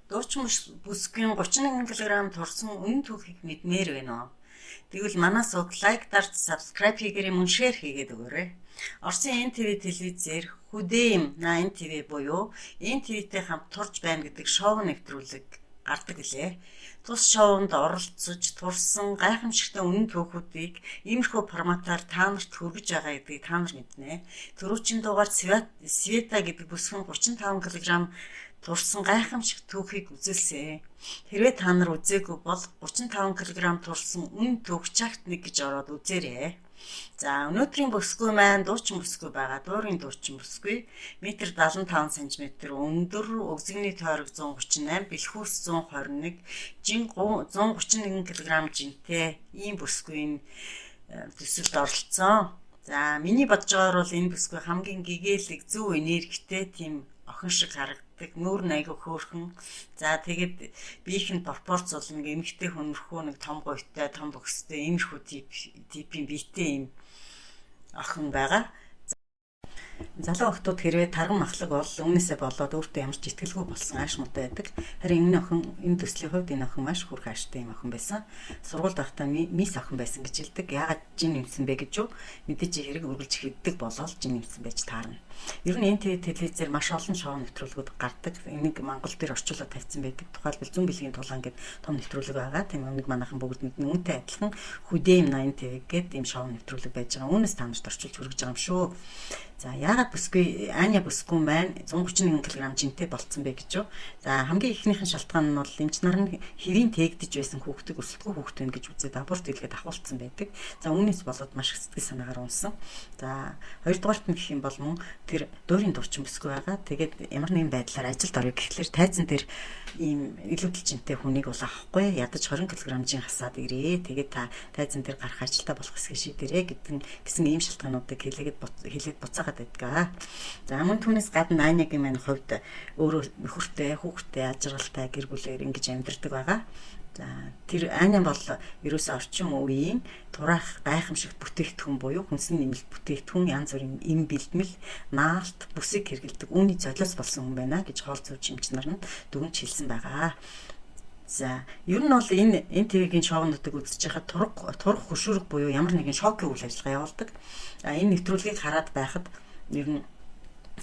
Дуучин бүсгүйн 31 кг турсан үнэн түүхийг мэдмээр байна уу? Тэгвэл манай сувг лайк дарж, subscribe хийгээрэй, мөн share хийгээд өгөөрэй. Оросын NTV телевизээр Хүдэм 8 TV буюу NTV-тэй хамт турж байна гэдэг шоу нэвтрүүлэг гардаг гэлээ. Тус шоунд оролцож турсан гайхамшигтай үнэн түүхүүдийг иймэрхүү форматаар та нарт хүргэж байгаа гэдгийг та нар мэднэ. Түрүүчийн дугаар Света гэдэг бүсгүйн 35 кг турсан гайхамшиг түүхийг үзүүлсэн. Хэрвээ та нар үзээгүй бол 35 кг турсан үнэн түүх чагт нэг гэж ороод үзээрэй. За, өнөөдрийн бүсгүй маань дуучин бүсгүй байгаа. Дуурийн дуучин бүсгүй. Метр 75 см өндөр, өгзөгний тойрог 138, бэлхүүс 121, жин 131 кг жинтэй ийм бүсгүй төсөлд оролцсон. За, миний бодож байгаагаар бол энэ бүсгүй хамгийн гэгээлэг, зөв энергитэй тийм охин шиг харагддаг. Нүүр нь айгүй хөөрхөн. За, тэгээд биеийнх нь пропорц бол нэг эмэгтэй хүнрхүү, нэг том гоётой, том бөгстэй иймэрхүү типийн биетэй юм охин байгаа. Залуу охтууд хэрвээ тарган махлаг бол үүнээсээ болоод өөртөө ямар ч итгэлгүй болсон, ааш муутай байдаг. Харин энэ охин, энэ төслийн хувьд энэ охин маш хүрх ааштай юм охин байсан. Сургуульд байхдаа мисс охин байсан гэж хэлдэг. Яагаад жин нэмсэн бэ гэж юу? Мэдээж хэрэг үргэлж хэддэг болоод жин нэмсэн байж таарна. Ер нь NTV телевизээр маш олон шоу нэвтрүүлгүүд гардаг. Энийг Монгол дээр орчуулаад тавьсан байдаг. Тухайлбал Зүүн бэлгийн тулаан гэдэг том нэвтрүүлэг байгаа. Тийм, нэг манайхан бүгд мэднэ. Үүнтэй адилхан Хүдэм 8 TV гэдэг ийм шоу нэвтрүүлэг байж байгаа. Үүнээс та нарт орчуулж хүргэж байгаа юм шүү. За, яагаад бүсгүй Аня бүсгүй маань 131 кг жинтэй болцсон бэ гэж юу? За, хамгийн эхнийхэн шалтгаан нь бол эмч нар нь хэвийн тээгдэж байсан хүүхдийг өрсөлдгөө хүүхд байна гэж үзээд аборт хийлгээд ахуулсан байдаг. За, үүнээс болоод маш их сэтгэл санаагаар унсан. За, хоёрдугаарт нь гэх юм бол мөн тэр дуурийн дуучин бүсгүй байгаа. Тэгээд ямар нэгэн байдлаар ажилд орё гэхлээр тайзан дээр ийм илүүдэл жинтэй хүнийг бол авахгүй, ядаж 20 кг жин хасаад ирээ. Тэгээд та тайзан дээр гарах ажилтаа болох хэсгийг шийдэрээ гэдэг гэсэн ийм шалтгаануудыг хэлээд буцаагаад байдаг. За, мөн түүнээс гадна Анягийн маань хувьд өөрөө нөхөртэй, хүүхэдтэй, аз жаргалтай гэр бүлээр ингэж амьдардаг байгаа. За, тэр Аня бол ерөөсөө орчин үеийн тураах гайхамшигт бүтээгдэхүүн буюу хүнсний нэмэлт бүтээгдэхүүн, янз бүрийн эм бэлтгэл, наалт, бүсийг хэрэглэдэг үүний золиос болсон хүн байна гэж хоол зүйч эмч нар нь дүгнж хэлсэн байгаа. За, ер нь бол энэ NTV-гийн шоунуудыг үзэж байхад турах хөшүүрэг буюу ямар нэгэн шокийн үйл ажиллагаа явуулдаг. А энэ нэвтрүүлгийг хараад байхад ер нь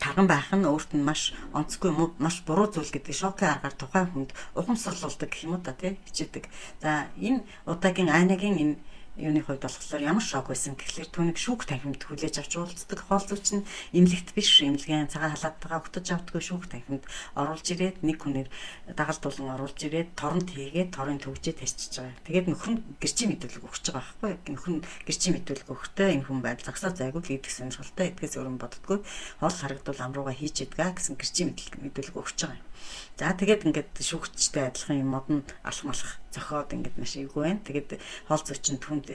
тарган байх нь өөрт нь маш онцгүй юм уу, маш буруу зүйл гэдэг шокийн аргаар тухайн хүнд ухамсарлуулдаг гэх юм уу та, тий, хичээдэг. За, энэ удаагийн Анягийн энэ юуны хувьд болохоор ямар шок байсан гэхлээр түүнийг шүүх танхимд хүлээж авч уулздаг. Хоол зүйч нь эмнэлэгт биш, эмнэлгийн цагаан халааттайгаа угтаж авдаггүй шүүх танхимд оруулж ирээд, нэг хүнээр дагалдуулан оруулж ирээд, торонд хийгээд, торын төгжээ тарчиж байгаа. Тэгээд нөхөр нь гэрчийн мэдүүлэг өгч байгаа байхгүй юу? Нөхөр нь гэрчийн мэдүүлэг өгөхдөө энэ хүн байдал зогсоо зайгүй л идэх сонирхолтой, идэхээс өөр юм боддгоо, хоол харагдвал ам руугаа хийж идгээ гэсэн гэрчийн мэдүүлэг өгч байгаа юм. За, тэгээд ингээд шүүгчтэй адилхан юм модон алах малах зохиод ингээд маш эвгүй байна. Тэгээд хоол зүйч нь түнд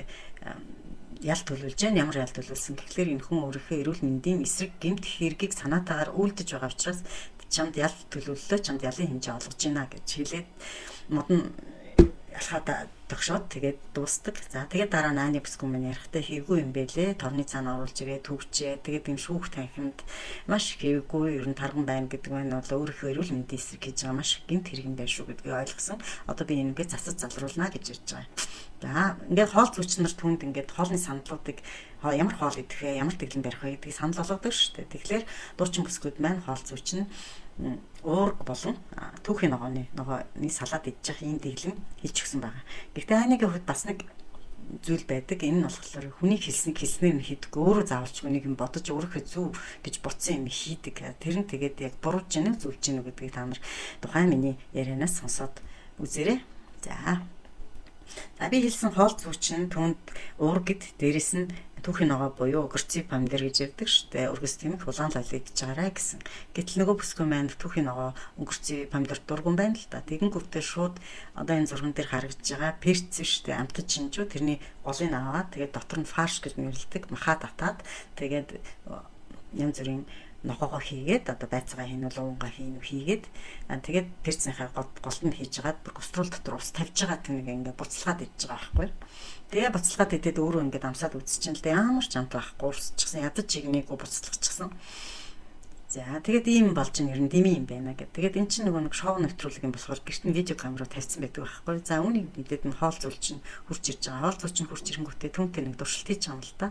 ял төлөвлөж байна. Ямар ял төлөвлөсөн гэхлээр энэ хүн өөрийнхөө эрүүл мэндийн эсрэг гэмт хэргийг санаатаагаар үйлдэж байгаа учраас чамд ял төлөвлөлөө, чамд ялын хэмжээ олгож байна гэж хэлээд модон алхаад тогшоод тэгээд дуустдаг. За, тэгээд дараа нь Аня бүсгүй маань ярихтай хэвгүй юм бэлээ. Торны цаана оруулж ирээ төгжээ. Тэгээд юм шүүх танхимд маш хэвгүй, ер нь тарган байна гэдэг нь бол өөрийнхөө эрүүл мэндийн эсрэг хийж байгаа маш гэмт хэрэг юм байна шүү гэдгийг ойлгосон. Одоо би энэгээ засаж залруулна гэж ярьж байгаа. За, ингээд хоол зүйч нар түнд ингээд хоолны саналуудыг, ямар хоол идэх вэ, ямар дэглэм барих вэ гэдгийг санал болгодог шүү дээ. Тэгэхээр дуучин бүсгүйд маань хоол зүйч нь уург болон түүхийн ногооны салаад идчих ийм дэглэм хэлж өгсөн байгаа. Гэхдээ Анягийн хувьд бас нэг зүйл байдаг. Энэ нь болохоор хүний хэлснийг хэлснээр нь хийдэггүй. Өөрөө заавалч хүнийг нь бодож, өөрийнхөө зөв гэж бодсон юм хийдэг. Тэр нь тэгээд яг буруу ч гэнэ, зөв ч гэнэ гэдгийг та нар тухайн миний ярианаас сонсоод үзээрэй. За. За, би хэлсэн хоол зүйч нь түүнд уургад, дээрэс нь түүхийн ногоо буюу огурци, помидор гэж ярьдаг шүү дээ. Өргөс тэмэх улаан лалыг гэж байгаарай гэсэн. Гэтэл нөгөө бүсгүй маань түүхийн ногоо, огурци, помидор дургуун байна л да. Тэгэнгүүтээ шууд одоо энэ зурган дээр харагдаж байгаа перц шүү дээ. Амтаж шинжүү, тэрний голыг аваад, тэгээд дотор нь фарш гэж нэрлэдэг махаа татаад, тэгээд янз бүрийн ногоогоо хийгээд, одоо байцгаа хийнвэл уунгаа хийнү хийгээд, тэгээд перцнийхээ голд нь хийж хагаад, бүр каструл дотор ус тавьж байгаа, тэрнийг ингээ буцалгаад идэж байгаа байхгүй. Тэгээ буцалгаад идээд өөрөө ингээд амсаад үзчихэн л дээ, ямар ч амт байхгүй, урсчихсан, ядаж чигнээгүй буцалгачихсан. За, тэгээд ийм болж ин ер нь дими юм байна гэд. Тэгээд эн чинь нөгөө нэг шоу нэвтрүүлэг юм болохоор гэрт нь видео камеруу тавьсан байдаг байхгүй. За, үүнийг мэдээд нь хоол зүүл чинь хурж ирж байгаа. Хоол зүүл чинь хурж ирэнгүүтээ түүнтэй нэг туршилт хийж байгаа юм л та.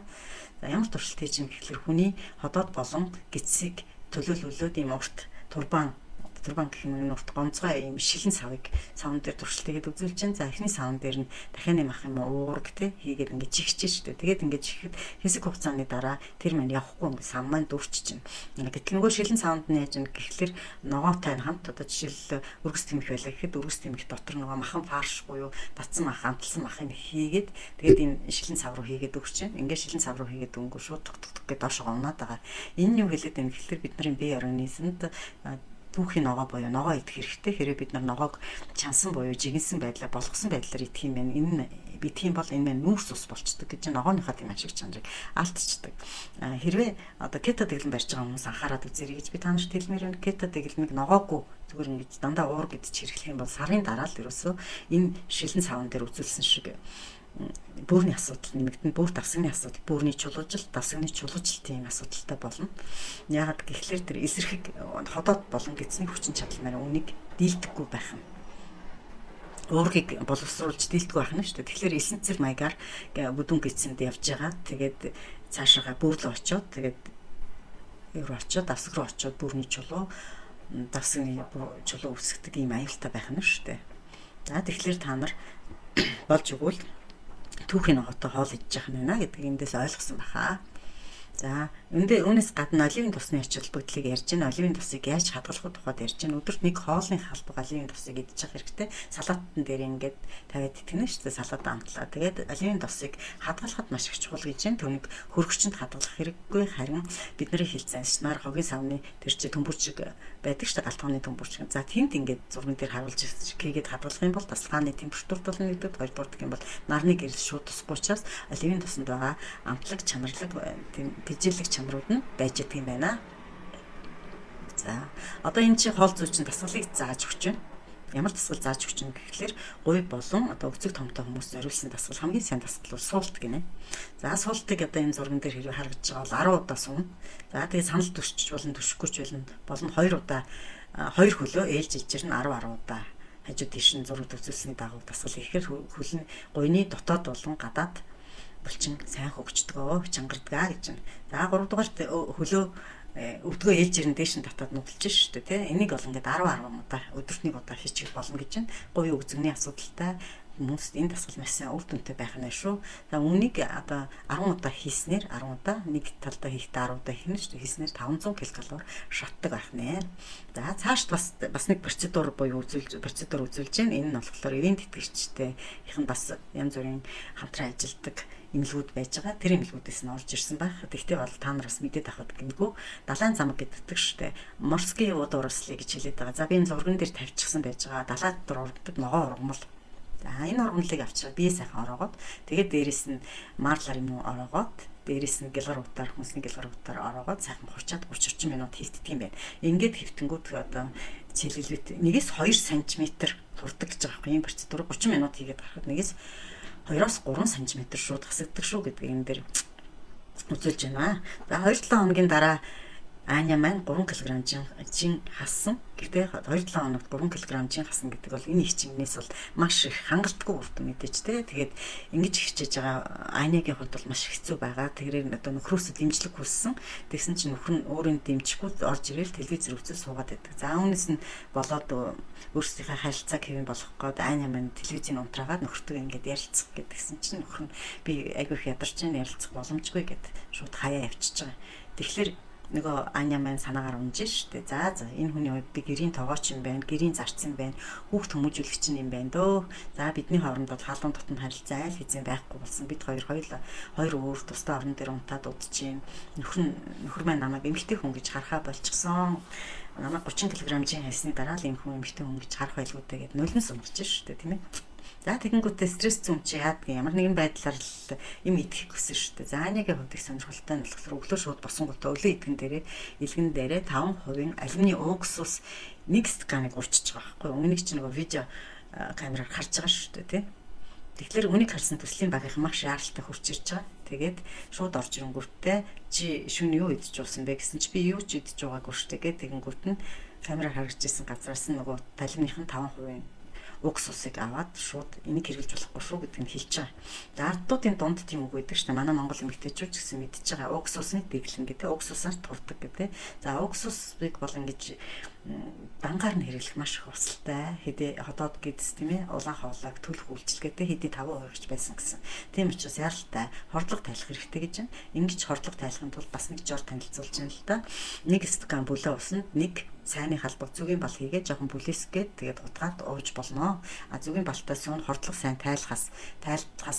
За, ямар туршилт хийж юм гэхэлэр хүний ходоод болон гидсийг төлөөлүүлээд ийм урт турбан гэх юм урт гонцгой ийм шилэн савыг савн дээр туршилт хийгээд үзүүлж чинь. За, эхний савн дээр нь дахианы мах юм уураг те хийгээд ингээд чихэж штэ. Тэгээд ингээд чихэхэд хэсэг хугацааны дараа тэр маань явахгүй ингээд сав маань дүүрч чинь. Гэтэл нөгөө шилэн савнд нь яаж юм гэхлээр ногоотой нь хамт одоо жишээл өргөс тэмх байлаа гэхэд өргөс тэмх дотор нөгөө махан фарш буюу татсан мах, амталсан махыг хийгээд тэгээд энэ шилэн сав руу хийгээд өгч чинь. Ингээд шилэн сав руу хийгээд өнгөө шууд тук тук тук гэдээ доошоо унаад байгаа. Энэ юу хэлээд юм гэхлээр бид нарын бие организмд түүхийн ногоо буюу ногоо идэх хэрэгтэй. Хэрвээ бид нар ногоог чансан буюу жигэнсэн байдлаар болгосон байдлаар идэх юм байна. Энэ идэх юм бол энэ маань нүүрс ус болчдөг гэж ногооныхоо тийм ашиг чанарыг алдчихдаг. Хэрвээ одоо кето дэглэм барьж байгаа хүмүүс анхаарал үзээрэй гэж би та нарт хэлмээр байна. Кето дэглэмийг ногоогүй зүгээр ингэж дандаа уур гэдэж хэрэглэх юм бол сарын дараа л ерөөсөө энэ шилэн савн дээр үзүүлсэн шиг бөөрийн асуудал нэмэгдэн, бөөр давсагны асуудал, бөөрийн чулуужил, давсагны чулуужилт тийм асуудалтай болно. Яагаад гэхлээр тэр эсэрхэг ходоод болон гидсний хүчин чадал маань үнийг дийлдэхгүй байх нь. Уургийг боловсруулж дийлдэггүй байх нь шүү дээ. Тэгэхээр эсэнцэр маягаар бүдүүн гидсэнд явж байгаа. Тэгээд цаашаага бөөр рүү очиод, тэгээд юу руу очиод, давсаг руу очиод бөөрийн чулуу, давсагны чулуу үүсгдэг ийм аюултай байх нь шүү дээ. За, тэгэхээр та нар болж өгвөл түүхийн ногоотой хоол идэж явах нь байна гэдгийг эндээс ойлгосон баха. За, үүнээс гадна оливын тусны ач холбогдлыг ярьж байна. Оливын тусыг яаж хадгалах тухайд ярьж байна. Өдөрт нэг хоолны халбаг оливын тусыг идэж явах хэрэгтэй. Салаатан дээр ингээд тавиад итгэнэ шүү дээ. Салаат амтлаа. Тэгээд оливын тусыг хадгалахад маш их чухал гэж байна. Түүнийг хөргөчөнд хадгалах хэрэггүй. Харин бидний хэлцэн снаар хогийн савны тэр чи төмбөрчиг байдаг шүү дээ. Галтгооны төмбөрчиг. За, тэнд ингээд зурган дээр харуулж хийгээд хадгалах юм бол тасалгааны температурт болно гэдэг. Хоёрдугаар гэх юм бол нарны гэрэл шууд тусахгүй учраас оливын тусанд байгаа амтлаг, чанарлаг, тийм тэжээлэг чанарууд нь байж идэг юм байна. За, одоо энэ чи хоол зүй чинь дасгалыг зааж өгч байна. Ямар дасгал зааж өгч байна гэхлээр гуй болон одоо өгцөг томтой хүмүүс зориулсан дасгал, хамгийн сайн дасгал бол суулт гинэ. За, суултыг одоо энэ зурган дээр хэрвээ харагдаж байгаа бол 10 удаа суuna. За, тэгээ санал төшчих болон төшөхгүй ч болно 2 удаа 2 хөлөө ээлж ээлжээр нь 10 10 удаа хажуу тийш нь зураг үзүүлсэний дагуу дасгал хийхээр хөл нь гуйны дотоод болон гадаад булчин сайн хөгждөг, чангардаг гэж байна. За, 3 дугаарт хөлөө өвдгөө ээлжээр нь дээш нь татаад нугалж шүү дээ, тий. Энийг бол ингээд 10 10 удаа өдөрт нэг удаа хийчих болно гэж байна. Гуй өгзөгний асуудалтай хүмүүст энэ дасгал маш сайн үр дүнтэй байх нь шүү. За, үүнийг одоо 10 удаа хийснээр 10 удаа нэг талдаа хийхдээ 10 удаа хийнэ шүү. Хийснээр 500 ккал шатдаг байх нэ. За, цаашд бас нэг процедур буюу үзүүлж процедур үзүүлж байна. Энэ нь болохоор ивент тэтгэгчтэй их нь бас янз бүрийн хамтран ажилладаг эмнэлгүүд байж байгаа. Тэр эмнэлгүүдээс нь орж ирсэн байх. Тэгтээ бол та нар бас мэдээд авахд гэмгүй. Далайн замаг гэдэг штэ. Морский водоросли гэж хэлээд байгаа. За, би энэ зурган дээр тавьчихсан байж байгаа. Далай дотор ургадаг ногоон ургамал. За, энэ ургамлыг авчираа бие сайхан ороогоод тэгээд дээрэс нь марлаар юм уу ороогоод дээрэс нь гэлгар утаар хүнсний гэлгар утаар ороогоод сайхан хурчаад 30 орчим минут хэвтдэг юм байна. Ингээд хэвтэнгүүд одоо цэлэлвэт 1-ээс 2 см турдаг гэж байгаа байхгүй юм процедур 30 минут хийгээд гарахад 1-ээс 2-оос 3 см шууд хасагддаг шүү гэдгийг энэ дээр үзүүлж байна. За, 2-7 хоногийн дараа Аня маань 3 кг жин хассан. Гэхдээ 2-7 хоногт 3 кг жин хасна гэдэг бол энэ их жингнээс бол маш их хангалтгүй үр дүн мэдээж те. Тэгээд ингэж хичээж байгаа Анягийн хувьд бол маш хэцүү байгаа. Тэгэхээр одоо нөхрөөсөө дэмжлэг хүссэн. Тэгсэн чинь нөхөр нь өөрийн дэмжихгүй орж ирэл телевизээр үзэл суугаад байдаг. За, үүнээс нь болоод өөрсдийнхээ харилцааг хэвэн болгох гээд Аня маань телевизийн унтраагаад нөхөртөө ингээд ярилцах гэдгсэн чинь нөхөр нь би айгүй их ядарч байна, ярилцах боломжгүй гэд шууд хаяа явчихж байгаа. Тэгэхээр нөгөө Аня маань санаагаар унж штэ. За энэ хүний хувьд би гэрийн тогооч юм байна, гэрийн зарц юм байна, хүүхд хүмүүжүүлэгч юм байна дөө. За, бидний хооронд бол халуун дотн харилцаа айл хэзээ байхгүй болсон. Бид хоёр хоёул хоёр өөр тусдаа орон дээр унтаад удаж юм. Нөхөр маань намайг эмэгтэй хүн гэж харахаа болчихсон. Намайг 30 кг жин хайсны дараа л энэ хүн эмэгтэй хүн гэж харах байлгүй дээ гэд нулимс унгарч штэ, тийм ээ. За, тэгэнгүүтээ стресс зүм чи яадаг ямар нэгэн байдлаар л юм идэхийг хүсэн шүү дээ. За, Анягийн хувьд их сонирхолтой нь болохоор өглөө шууд босонгуудаа өглөө идэхэн дээрээ илгэн дээрээ 5% алюминий уксус нэг стаканыг уучиж байгаа байхгүй. Өмнөнийг чи нөгөө видео камераар харж байгаа шүү дээ, тий. Тэгэхээр үнийг харсан төслийн багийнхан маш яаралтай хурц ирж байгаа. Тэгээд шууд орж ирэнгүүтээ чи шүн юу идэж уусан бэ гэсэн чи би юу ч идэж байгаагүй шүү дээ гэдэг тэгэнгүүт нь камераар харагдж исэн газраас нь нөгөө талимных нь 5% уксусыг аваад шууд энийг хэрэглэж болохгүй шүү гэдгийг нь хэлж байгаа. За ардуудын дунд тийм үг байдаг шүү дээ. Манай Монгол эмэгтэйчүүд ч гэсэн мэдж байгаа. Уксусны дэглэн гэдэг уксусаар турдаг гэдэг. За уксусыг бол ингэж дангаар нь хэрэглэх маш их усалтай. Хэдий ходоод гэдэс тийм ээ улаан хоолойг төлөх үйлчилгээтэй хэдий 5% ч байсан гэсэн. Тийм учраас яралтай хордлого тайлах хэрэгтэй гэж байна. Ингэж хордлого тайлахын тулд бас нэг жор танилцуулж байна л да. Нэг стакан бүлээ усанд нэг сайнны халбаг зүгийн бал хийгээ жоохон бүлээсгээд тэгээд утгаад ууж болно. А зүгийн балтай сүүн хордлого сайн тайлахаас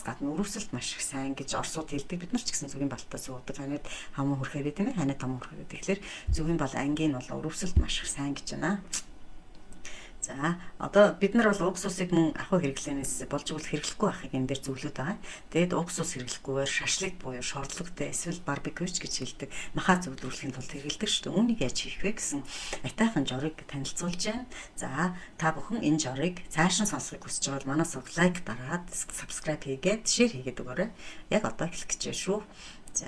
гадна өрөвсөлт маш их сайн гэж орсууд хэлдэг. Бид нар ч гэсэн зүгийн балтай суудаг. Ханиад хамуу хөрхээрээ тийм ээ ханиад хамуу хөрхээрээ. Тэгэхээр зүгийн бал ангийн бол өрөвсөлт маш их сайн гэж байна. За одоо бид нар бол уксусыг мөн ахуй хэрэглээнээс болж игэл хэрэглэхгүй байхыг энэ дээр зөвлөд байгаа. Тэгээд уксус хэрэглэхгүйгээр шашлык буюу шорлогтой эсвэл барбекюч гэж хэлдэг маха зөвлөрүүлэхийн тулд хэрэглэдэг шүү дээ. Үүнийг яаж хийх вэ гэсэн айтайхан жорыг танилцуулж байна. За та бүхэн энэ жорыг цааш нь сонсохыг хүсэж байгаа бол манаас лайк дараад, subscribe хийгээд, share хийгээд өгөөрэй. Яг одоо эхлэх гэж байна шүү. За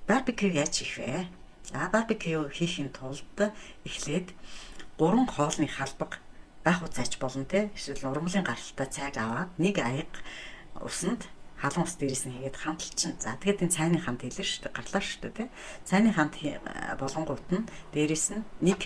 барбекю яаж хийх вэ? За барбекю хийхин тулд эхлээд 3 хоолны халбаг байх уу цайч болно те эсвэл ургамлын гаралтай цайг аваад нэг аяга усанд халуун ус дээрээс нь хийгээд ханталчин. За тэгээд энэ цайны хант хэлнэ шүү дээ. Гарлаа шүү дээ те. Цайны хант болонгууд нь дээрээс нь нэг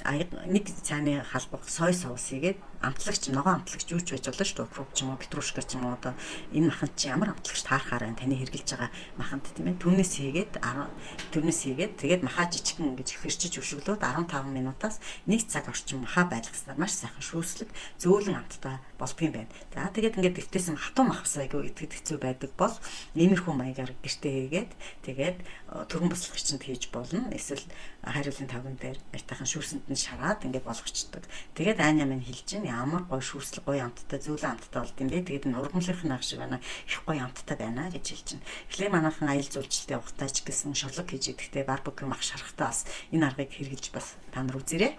аяга нэг цайны халбаг сой соус хийгээд амтлагч ногоон амтлагч юу ч байж болно шүү дээ. Укроп ч юм уу, петрушка ч юм уу одоо энэ маханд чи ямар амтлагч таарахаар байна таны хэрглэж байгаа маханд тийм ээ. Түүнээс хийгээд 10 түүнээс хийгээд тэгээд махаа жижигхэн ингэж хэрчиж өшөглөөд 15 минутаас 1 цаг орчим махаа байлгаснаар маш сайхан шүүслэг зөөлөн амттай болдгийм байна. За тэгээд ингээд дэвтээсэн хатуу мах бас айгүй идэхэд хэцүү байдаг бол иймэрхүү маягаар гэртээ хийгээд тэгээд түргэн босолгочонд хийж болно. Эсвэл хариулын тавган дээр аятайхан шүүсэнд нь шараад ингээд болгочдөг. Тэгээд Аня минь хэлж чинь ямар гоё шүүслэг гоё амттай зөөлөн амттай болд юм бэ. Тэгээд энэ ургамлынх нь ах шиг байна. Их гоё амттай байна гэж хэлж чинь. Эхлээ манайхан аял зүйлчлээ ухтаач гэсэн шорлог хийж идэхдээ барбекю мах шарахтаа бас энэ аргыг хэрэгжилж бас та нар үзээрэй.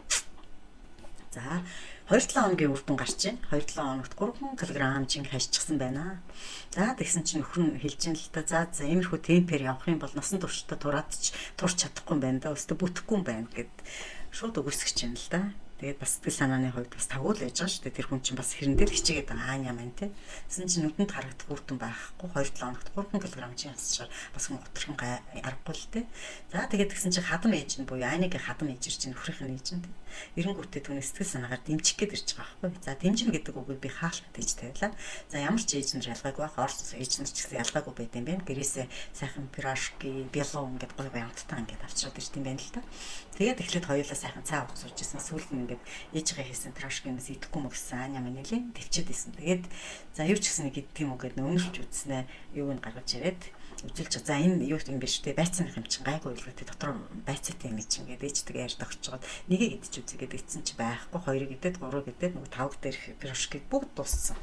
За 2-7 хоногийн үр дүн гарч байна. 2-7 хоногт 3 кг жинг хашчихсан байна. За тэгсэн чинь нөхөр нь хэлж ин л та. За за иймэрхүү темпээр явах юм бол насан туршдаа тураад ч турч чадахгүй юм байна да. Өстө бүтэхгүй юм байна гэд шууд үгүйсгэж байна л да. Тэгээд бас сэтгэл санааны хувьд бас тавгуул байж байгаа шүү дээ. Тэр хүн чинь бас хэрэн дээр хичээгээд байгаа аан юм те. Тэсэн чинь нүдэнд харагдах үр дүн байхгүй 2-7 хоногт 3 кг чинь хасчаар бас хүн готрхон аргагүй л те. За тэгээд тэгсэн чинь хадам ээж нь буюу Анигийн хадам ээж чинь нөхрийнх нь ээж нь те. Эренгүүтээ түүний сэтгэл санаагаар дэмжих гээд ирж байгаа байхгүй. За дэмжин гэдэг үгийг би хаалттай гэж тавилаа. За ямар ч ээж нар ялгаагүй байх. Орос ээж нар ч гэсэн ялгаагүй байт юм байна. Гэрээсээ сайхан пирожки, бялуу ингээд гоё гоё амттай ингээд авчираад ирд юм байна л та. Тэгээд эхлээд хоёулаа сайхан цай уух сууж исэн. Сүүлд нь ингээд ээжигээ хийсэн пирожкинаас идэхгүй мө гэсэн Аня маань нэлээ төвчээд исэн. Тэгээд за юу ч гэсэн нэг идэх юм уу гэдээ өнөрч үзснээ юуг нь гаргаж ирээд үзүүлж. За энэ юу юм биш үү? Байцааны юм чинь гайгүй илгээтэй дотор байцаатай юм чинь гэдэг ээжтэйг ярьж орчоод нэгийг идэж үзье гэдэг ицсэн чи байхгүй, хоёрыг идээд, гурвыг идээд нөгөө тавг дээр пирожкиг бүгд дууссан.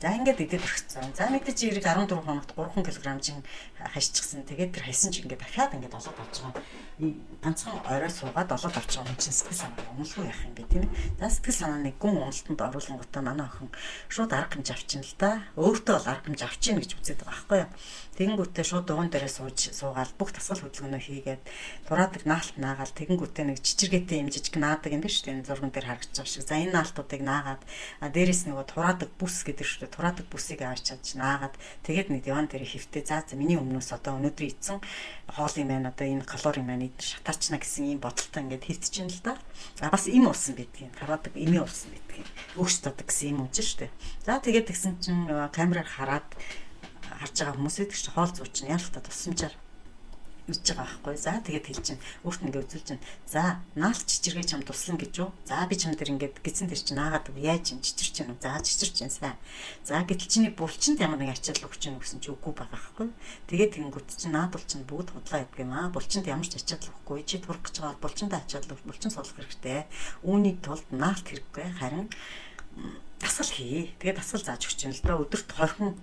За ингээд идээд орхисон. За мэдээж эрэг 14 хоногт 3 кг жин хашчихсан. Тэгээд тэр хайсан чинь ингээд дахиад ингээд олоод авч байгаа. Ганцхан орой суугаад олоод авч байгаа хүн чинь сэтгэл санаа уналгүй яах юм бэ тийм ээ. За сэтгэл санааны гүн уналтанд оруулангуудаа манай охин шууд арга хэмжээ авчин л да. Өөртөө бол арга хэмжээ авчин гэж үзээд байгаа байхгүй юу. Тэгэнгүүтээ шууд дугуйн дээрээ сууж суугаал бүх тасгал хөдөлгөөнөө хийгээд тураадаг наалт наагаал тэгэнгүүтээ нэг чичиргээтэй юм жижиг наадаг юм биш үү? Энэ зурган дээр харагдаж байгаа шиг. За энэ наалтуудыг наагаад дээрээс нөгөө тураадаг бүс гэдэг шүү дээ. Тураадаг бүсийг авчиж наагаад тэгээд нэг диван дээр хөвтөө за за миний өмнөөс одоо өнөөдөр идсэн хоол юм байна одоо энэ калори маань эдгээр шатаачна гэсэн ийм бодолтой ингээд хөвтчихээн л да. А бас им уусан байдгийг. Тураадаг ими уусан байдгийг. Өгч тадаг гэсэн юм үүж шүү дээ. За тэгээд тэгсэн чинь камераар хараад харж байгаа хүмүүс байдаг чинь хоол зүү чинь яалтаа тусламжаар ирж байгаа байхгүй. За тэгээд хэл чинь өөрт ингээ үзүүлж чинь. За наалт чичиргээ чам туслана гэж юу? За би чам дээр ингээд гидсэн тэр чинь наагаад яаж юм чичирч юм. За чичирч чинь сайн. За гэтэл чиний булчинд ямар нэг ачаал өгч чинь гэсэн чи үгүй байгаа байхгүй. Тэгээд тэнгүүт чинь наадвал чинь бүгд худлаа гэдэг юм аа. Булчинд ямар ч ачаал өгөхгүй. Чи турах гэж байгаа булчинд ачаал өгөх, булчин суулгах хэрэгтэй. Үүний тулд наалт хэрэггүй. Харин Дасгал хий. Тэгээд дасгал зааж өгч юм л да. Өдөрт 20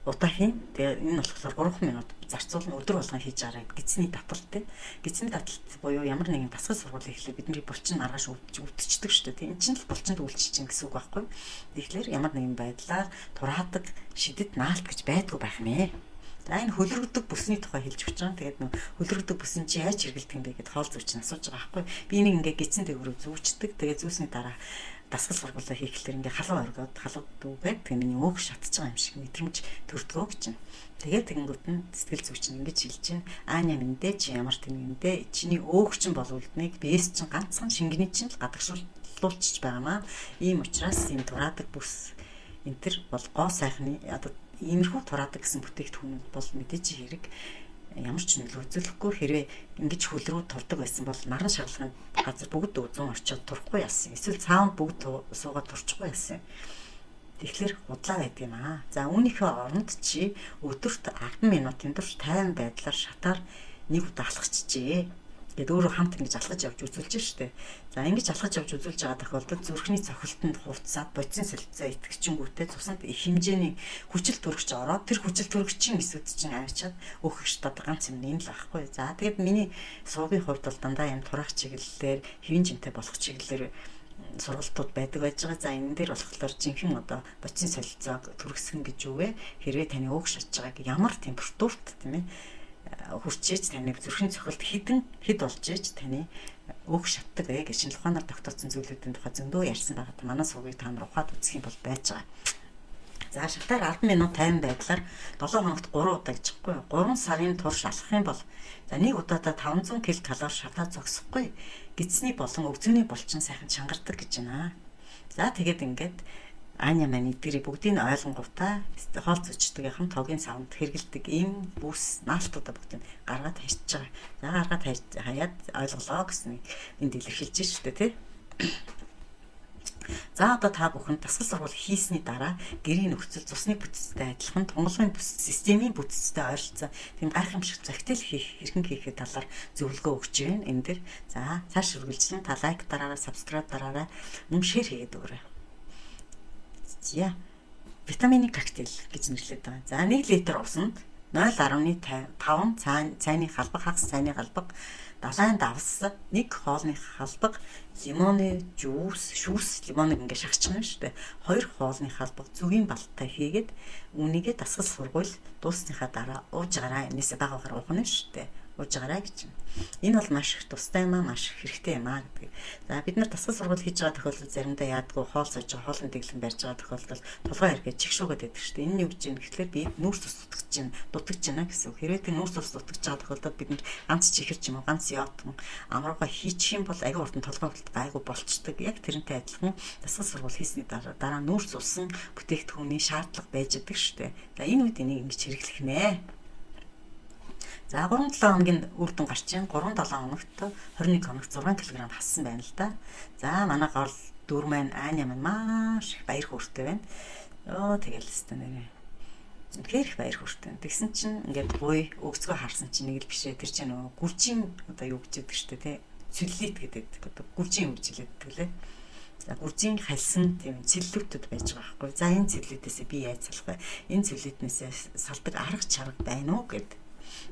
удаа хийн. Тэгээ энэ болохоор 3 минут зарцуулна, өдөр болгон хийж байгаарай. Гидсний таталт те. Гидсний таталт буюу ямар нэгэн дасгал сургууль эхлэе бидний булчин маргааш өвдчихдөг шүү дээ. Энэ чинь л булчинд үйлчилж чинь гэсэн үг байхгүй. Тэгэхээр ямар нэгэн байдлаар тураадаг шидэд наалт гэж байдгүй байх нэ. За энэ хөлрөгдөг бүсний тухай хэлж өгч байгаа. Тэгээд нөх хөлрөгдөг бүсэн чи яаж хэрэгэлдэг юм бэ гэд хоол зүйч нь асууж байгаа байхгүй. Би энийг ингээ гидсэн дээгүүр зүүчдэг. Тэгээд зүүсний дараа дасгал сургуулаа хийхлээр ингээ халуун оргиод халуу дүүгээд тэгээ миний өөх шатж байгаа юм шиг мэдрэмж төрдгөө гэж байна. Тэгээд тэгэнгүүт нь сэтгэл зүйч нь ингэж хэлж байна. Аня минь дээ, чи ямар тийм юм дээ. Чиний өөх чинь боловлдныг биес чинь ганцхан шингэний чинь л гадагшуулчих байгаамаа. Ийм учраас ийм тураадаг бүс энэ төр бол гоо сайхны одоо иймэрхүү тураадаг гэсэн бүтээгдэхүүнүүд бол мэдээж хэрэг ямар ч нөлөө үзүүлэхгүй. Хэрвээ ингэж хөл рүү турдаг байсан бол наран шалгахын газар бүгд үзэн очиод турахгүй яасан. Эсвэл цаавнд бүгд суугаад турчихгүй яасан. Тэгэхээр худлаа байдаг юм аа. За үүнийхээ оронд чи өдөрт 10 минутын турш тайван байдлаар шатаар нэг удаа алхачжээ. Тэгэд өөрөө хамт ингэж алхаж явж үзүүлж штэ. За ингэж алхаж явж үзүүлж байгаа тохиолдолд зүрхний цохилтонд хувцсаад бодисын солилцоо итгэгчэнгүүтээ цуснд их хэмжээний хүчил төрөгч ороод тэр хүчил төрөгчийн эсүүд чинь авчиад өөх штад ганц юм энэ л ахгүй. За тэгэд миний суугийн хувьд бол дандаа юм тураах чиглэлээр, хэвийн жинтэй болох чиглэлээр сургалтууд байдаг байж байгаа. За энэ дээр болохоор жинхэнэ одоо бодисын солилцоог төрөсгөн гэж юу вэ? Хэрвээ таны өөх шатж байгааг ямар температурт, тийм ээ, хүрчээж таны зүрхийн цохилт хідэн хэд болж ээж таны өөх шатдаг вэ гэж шинжлэх ухаанаар тогтооцсон зүйлүүдийн тухай зөндөө ярьсан байгаа. Манай сувгийг та нар ухаад үзэх юм бол байж байгаа. За шатаар 10 минут тайван байдлаар 7 хоногт 3 удаа гэж байхгүй юу? 3 сарын турш алхах юм бол за нэг удаадаа 500 ккал шатаа зогсохгүй. Гидсний болон өвзөний булчин сайхан чангардаг гэж байна. За тэгээд ингээд Аня маань эдгэрийг бүгдийг нь ойлгонгуудаа хоол зүүчдгийнхэн тогийн савнд хэрэгэлдэг ийм бүс наалтуудаа бүгдийг гаргаад хайчиж байгаа. За гаргаад хаяад ойлголоо гэсэн энд илэрхийлж шүү дээ, тий. За одоо та бүхэн дасгал сургууль хийсний дараа гэрийн нөхцөл цусны бүтцтэй адилхан тунгалгын бүс системийн бүтцтэй ойролцоо тийм гайхамшиг захидал хийх хэрхэн хийхээ талаар зөвлөгөө өгч байна энэ дэр. За цааш үргэлжлэн та лайк дараарай, subscribe дараарай, мөн share хийгээд өгөөрэй. За витамины коктейл гэж нэрлэдэг байгаа. За 1 литр усанд 0.5 цайны халбаг, хагас цайны халбаг, далайн давс, нэг хоолны халбаг, лимоны juice, шүүс лимоныг ингээ шахчих юм шүү дээ. 2 хоолны халбаг зүгийн балтай хийгээд үүнийгээ дасгал сургууль дууссныхаа дараа ууж гараа. Энээсээ бага багаар уух нь шүү дээ. Ууж гараа гэж. Энэ бол маш их тустай юм аа, маш их хэрэгтэй юм аа гэдэг. За бид нар дасгал сургууль хийж байгаа тохиолдолд заримдаа яадгүй хоол сууж байгаа, хоолны дэглэм барьж байгаа тохиолдолд толгой хэрэгээ чигшүүгээд байдаг шүү дээ. Энэ нь юу гэж юм гэхлээр би нүүрс ус дутгаж байна, дутгаж байна гэсэн үг. Хэрвээ тэр нүүрс ус дутгаж байгаа тохиолдолд бид нар ганц чихэр ч юм уу, ганц йод амрууга хийчих юм бол аягүй хурдан толгой болт гайгүй болчдөг. Яг тэрнтэй адилхан дасгал сургууль хийсний дараа нүүрс усан бүтээгдэхүүний шаардлага байж байдаг шүү дээ. За энэ үед энийг ингэж хэрэглэх нэ. За 3-7 хоногийн үр дүн гарч ин 3-7 хоногт 21 хоногт 6 кг хассан байна л да. За манай гол дүр маань Аня маань маш их баяр хөөртэй байна. Ёо тэгэл өстө нэрээ. Үнэхээр их баяр хөөртэй. Тэгсэн чинь ингээд гуй өгцгөө харсан чинь нэг л бишээ, тэр чинь нөгөө гүржин одоо юу гэж яддаг штэ тий. Целлюлит гэдэг. Одоо гүржин юу гэж хэлдэг лээ. За гүржин халсан тийм целлюлитүүд байж байгаа байхгүй. За энэ целлюлитээсээ би яаж салах вэ? Энэ целлюлитнээсээ салдаг арга чарга байна уу гэд.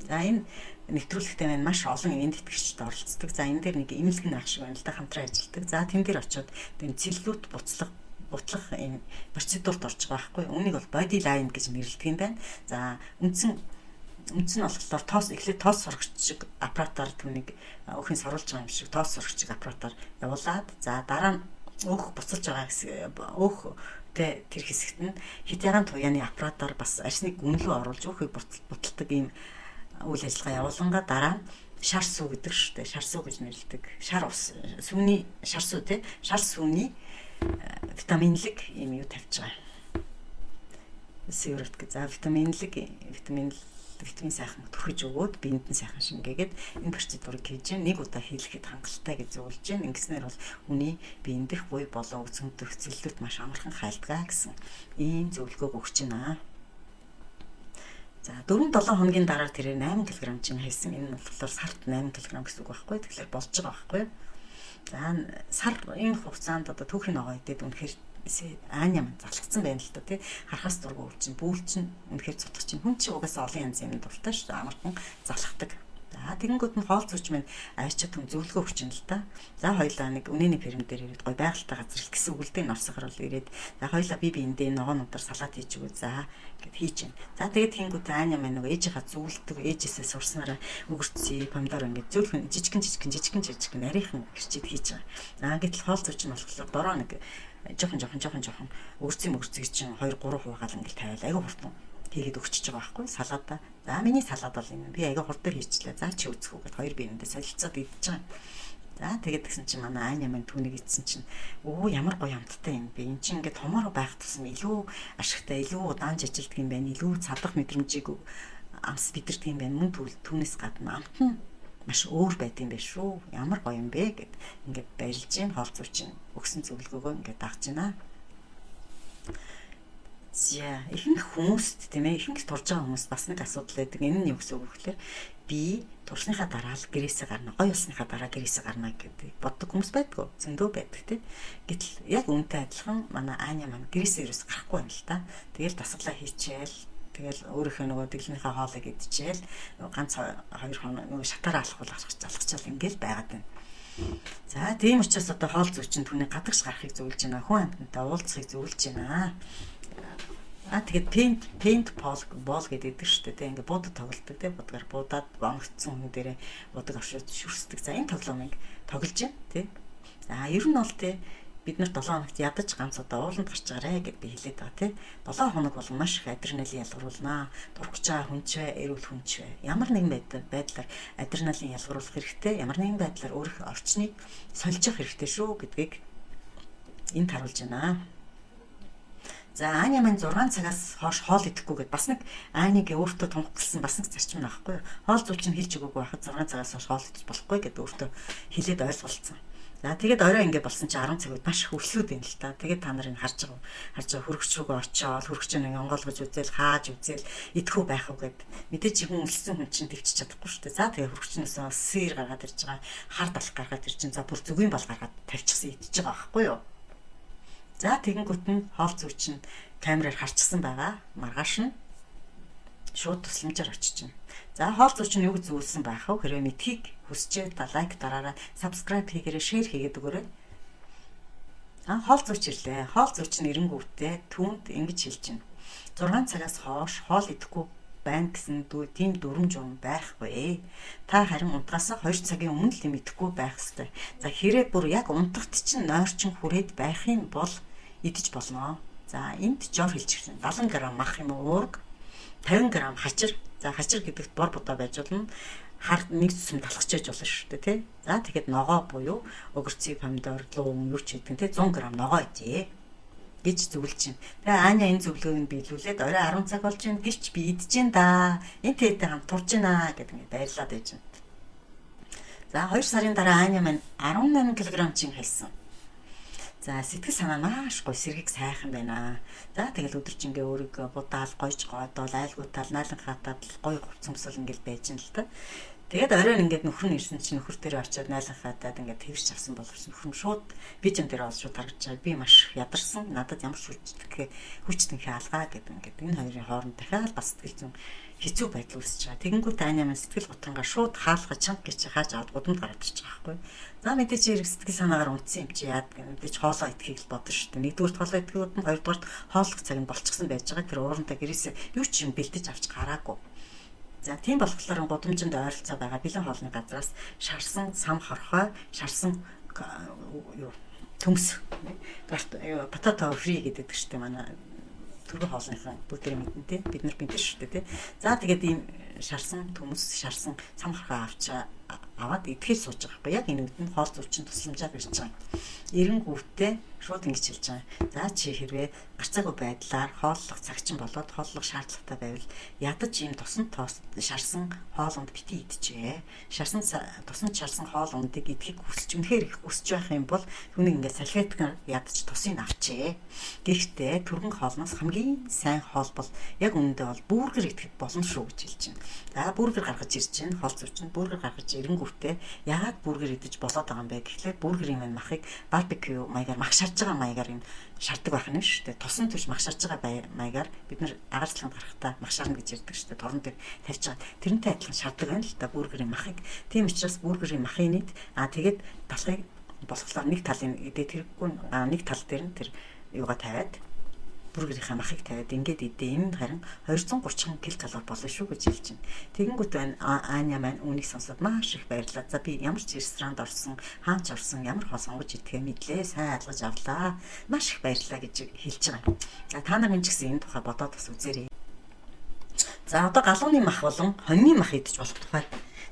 За энэ нэвтрүүлэгтээ маань маш олон энд тэтгэгчд оролцдог. За энэ дээр нэг эмнэлэг ах шиг байна л да, хамтран ажилладаг. За тэн дээр очиод тийм целлюлит бутлах энэ процедурт орж байгаа байхгүй. Үүнийг бол body line гэж нэрлэдэг юм байна. За үндсэн үндсэн нь болохоор тоос эхлээд тоос сорогч шиг аппаратаар түүнийг өөхийг соруулж байгаа юм шиг тоос сорогч шиг аппаратаар явуулаад, за дараа нь өөх буцалж байгаа хэсэг өөх тэр хэсэгт нь хит ягаан туяаны аппаратаар бас арьсны гүнлүү оруулж өөхийг буталдаг ийм үйл ажиллагаа явуулангаа дараа нь шар сүү гэдэг шүү дээ. Шар сүү гэж нэрлэдэг. Шар ус сүүний шар сүү те. Шар сүүний витаминлэг юм юу тавьж байгаа. Сыворотка. За витаминлэг витамин витамин сайхан түрхэж өгөөд биед нь сайхан шингээгээд энэ процедурыг хийж нэг удаа хийлгэхэд хангалттай гэж зөвлөж байна. Ингэснээр бол хүний биендэх буй болон өвцөндөх целлюлит маш амархан хайлдгаа гэсэн ийм зөвлөгөөг өгч байна. За 4-7 хоногийн дараа тэрээр 8 кг чинь хайсан. Энэ нь болохоор сард 8 кг гэсэн үг байхгүй. Тэгэхээр болж байгаа байхгүй. За сарын хугацаанд одоо түүхийн ногоо идээд үнэхээр Аня маань залхацсан байна л да тий. Харахаас дургүй чинь бүүл чинь үнэхээр цутгах чинь хүн чинь угаасаа олон янзын юм дуртай шүү дээ. Амархан залхдаг. За тэгэнгүүт нь хоол зүүч маань авчиад түн зөвлөгөө өгч юм л да. За хоёлаа нэг үнэний ферм дээр ирээд гой байгальтай газар л гэсэн үг л дээ. Орсохор бол ирээд за хоёлаа би биэндээ ногоонуудаар салат хийж өгөө за гэд хийж юм. За тэгээд тэгэнгүүт Аня маань нөгөө ээжийнхаа зөвлөдөг ээжээсээ сурснараа өгөрцөө помидор ингээд зөвлөх жижигэн жижигэн жижигэн жижигэн нарийнхан хэрчээд хийж байгаа. За гэтэл хоол зүүч нь болохоор бороо нэг жоохон жоохон жоохон жоохон өгөрцөө мөгөрцгийг чинь 2 3 хуваагаал ингээд тавиал айгүй хурдан хийгээд өгчөж байгаа байхгүй салаада. За миний салаад бол юм. Би айгүй хурдан хийчлээ. За чи үзэх үү гэд хоёр биенэндээ солилцоод идэж байгаа. За тэгээд гисэн чинь манай Аня маань түүнийг идсэн чинь өө ямар гоё амттай юм бэ. Эн чинь ингээд томороо байх тусам илүү ашигтай, илүү удаан ажилтдаг юм байна. Илүү цадах мэдрэмжийг амс бидэрдэг юм байна. Мөн түүнээс гадна амт нь маш өөр байд юм байна шүү. Ямар гоё юм бэ гэд ингээд баярлж гин хоол зүй чинь өгсөн зөвлөгөөгөө ингээд дагж байна. За ихэнх хүмүүст тийм ээ ихэнх турж байгаа хүмүүс бас нэг асуудал байдаг. Энэ нь юу гэсэн үг вэ гэхээр би турсныхаа дараа л гэрээсээ гарна, гой болсныхаа дараа гэрээсээ гарна гэдэг боддог хүмүүс байдгүй. Зөндөө байдаг тийм. Гэтэл яг үүнтэй адилхан манай Аня маань гэрээсээ ерөөс гарахгүй юм л та. Тэгэл дасгалаа хийчихээл тэгэл өөрийнхөө нөгөө дэглэмийнхээ хоолыг идчихээл ганц хоёр хоног нөгөө шатаараа алхвал алхачаал ингээл байгаад байна. За тийм учраас одоо хоол зүй чинь түүний гадагш гарахыг зөвлөж байна. Хүн амьтантай уулзахыг зөвлөж байна. А тэгээд paint ball гэдэг шүү дээ. Ингээ буудад тоглолдог тий будгаар буудаад онгоцсон хүн дээрээ будаг авшиж шүрсдэг. За энэ тоглоомыг тоглож байна тий. За ер нь бол тий бид нар 7 хоногт ядаж ганц удаа ууланд гарч байгаарэ гэд би хэлээд байгаа тий. 7 хоног бол маш их адреналин ялгаруулнаа. Дургж байгаа хүн ч бай, эрүүл хүн ч бай. Ямар нэгэн байдлаар адреналин ялгаруулах хэрэгтэй. Ямар нэгэн байдлаар өөрийнхөө орчныг сольж явах хэрэгтэй шүү гэдгийг энд харуулж байна. За Аня маань 6 цагаас хойш хоол идэхгүй гэд бас нэг Анигийн өөртөө тунхагласан бас нэг зарчим нөхгүй. Хоол зүй чинь хэлж өгөөгүй байхад 6 цагаас хойш хоол идэж болохгүй гэд өөртөө хэлээд ойлголцсон. За тэгээд орой ингэ болсон чи 10 цаг үед маш их өлсөөд байна л та. Тэгээд та нарыг харж байгаа хөргөч рүүгээ очиод хөргөч нэг онгойлгож үзэл хааж үзэл идэхүү байх уу гэд. Мэдээж хүн өлссөн хүн чинь төвчж чадахгүй шүү дээ. За тэгээд хөргөчнөөсөө сыр гаргаад ирж байгаа, хар далх гаргаад ирж чинь за бүр зүгийн бал гаргаад тавьчихсан идчихэж байгаа байхгүй юу? За тэгэнгүүт нь хоол зүй чинь камераар харчихсан байгаа. Маргааш нь шууд тусламжаар очиж байна. За хоол зүй чинь юу гэж зөвлөсөн байх вэ? Хэрвээ мэдхийг хүсчээ та лайк дараарай, subscribe хийгээрэй, share хийгээд өгөөрэй. А хоол зүйч ирлээ. Хоол зүйч нь эренгүүтээ түүнд ингэж хэлж байна. 6 цагаас хойш хоол идэхгүй байна гэсэн тийм дүрэм журам байхгүй. Та харин унтахаас 2 цагийн өмнө л юм идэхгүй байх ёстой. За хэрэг бүр яг унтахт чинь нойрчин хүрээд байх юм бол идэж болно. За энд жор хэлж ирсэн. 70 г мах юм уу уург, 50 г хачир. За хачир гэдэгт бор будаа байж болно. Хар нэг зүсэм талхаж байж болно шүү дээ, тий. За тэгэхэд ногоо буюу огурцыг, помидор, луун юу ч гэдэг нь тий 100 г ногоо идье гэж зөвлөж байна. Тэгээ Аня энэ зөвлөгөөг нь биелүүлээд орой 10 цаг болж байна. Гэвч би идэж гин да. Энэ тэдээ хамт турж байна гэдэг ингээд баярлаад байж байна. За 2 сарын дараа Аня маань 18 кг чин хэлсэн. За сэтгэл санаа маш гоё сэргийг сайхан байна. За тэгэл өдөржингөө өөрийгөө будаал гойж гойдоол айлгуутаал наалан хатаад гоё хувц өмсөл ингээл байж ин л та. Тэгээд оройн ингээд нөхөр нь ирсэн чинь нөхөр дээр очиод найлан хатаад ингээд тэрч авсан боловч нөхөр нь шууд видеон дээр ол шууд харагдаж байгаа. Би маш ядарсан. Надад ямар хүчтэнхээ алгаа гэдэг ингээд энэ хоёрын хооронд дахиад бас сэтгэл зүйн хэцүү байдал үүсэж байгаа. Тэгэнгүүт Аня маань сэтгэл гутрангаа шууд хаалга чанга гэж хааж аваад гудамд гараад ирж байгаа байхгүй. За мэдээч хэрэг сэтгэл санаагаар унтсан юм чи яад гэх мэдээч хоолоо идэхийг л бодно шүү дээ. Нэгдүгüрт хоолоо идэхийг бодно, хоёрдугаарт хооллох цаг нь болчихсон байж байгаа. Тэр уурантаа гэрээсээ юу ч юм бэлдэж авч гараагүй. За тийм болохоор гудамжинд ойролцоо байгаа бэлэн хоолны газраас шарсан сам хорхой, шарсан юу төмс potato free гэдэг шүү дээ манай түргэн хоолныхаа бүгдээрээ мэднэ тий. Бид нар мэднэ шүү дээ тий. За тэгээд ийм шарсан төмс, шарсан сам хорхой аваад идэхээр сууж байгаа байхгүй. Яг энэ үед нь хоол зүйчин тусламжаар ирж байгаа. Эренгүүтээ шууд ингэж хэлж байгаа. За чи хэрвээ гарцаагүй байдлаар хооллох цаг чинь болоод хооллох шаардлагатай байвал ядаж ийм тусан тоос шарсан хоол унд бити идчихэ. Шарсан тусанд шарсан хоол ундыг идэхийг хүсэж үнэхээр их хүсэж байх юм бол түүнийг ингээд салфеткаар ядаж тусыг авчээ. Гэхдээ түргэн хоолноос хамгийн сайн хоол бол яг үнэндээ бол бургер идэхэд болно шүү гэж хэлж байна. За бургер гаргаж ирж байна. Хоол зүйчин бургер гаргаж ирэнгүүтээ Тэгэнгүүтээ яагаад бургер идэж болоод байгаа юм бэ гэхлээр бургерийн маань махыг барбекю маягаар мах шарж байгаа маягаар юм шардаг байх нь шүү дээ. Тусан түш мах шарж байгаа маягаар бид нар агаар цалганд гарахдаа мах шарна гэж ярьдаг шүү дээ. Торон дээр тавьж байгаа. Тэрнтэй адилхан шардаг байна л да бургерийн махыг. Тийм учраас бургерийн махын нийт тэгээд талхыг болохоор нэг талын идээд хэрэггүй, нэг тал дээр нь тэр юугаа тавиад бургерийнхаа махыг тавиад ингээд идээ. Энэ харин 230 ккал болно шүү гэж хэлж байна. Тэгэнгүүт байна Аня маань үүнийг сонсоод маш их баярлаа. За би ямар ч ресторанд орсон, хаач орсон, ямар хоол сонгож идэхээ мэдлээ, сайн алгаж авлаа. Маш их баярлалаа гэж хэлж байгаа юм. За та нар минь ч гэсэн энэ тухай бодоод бас үзээрэй. За одоо галууны мах болон хоньны мах идэж болох тухай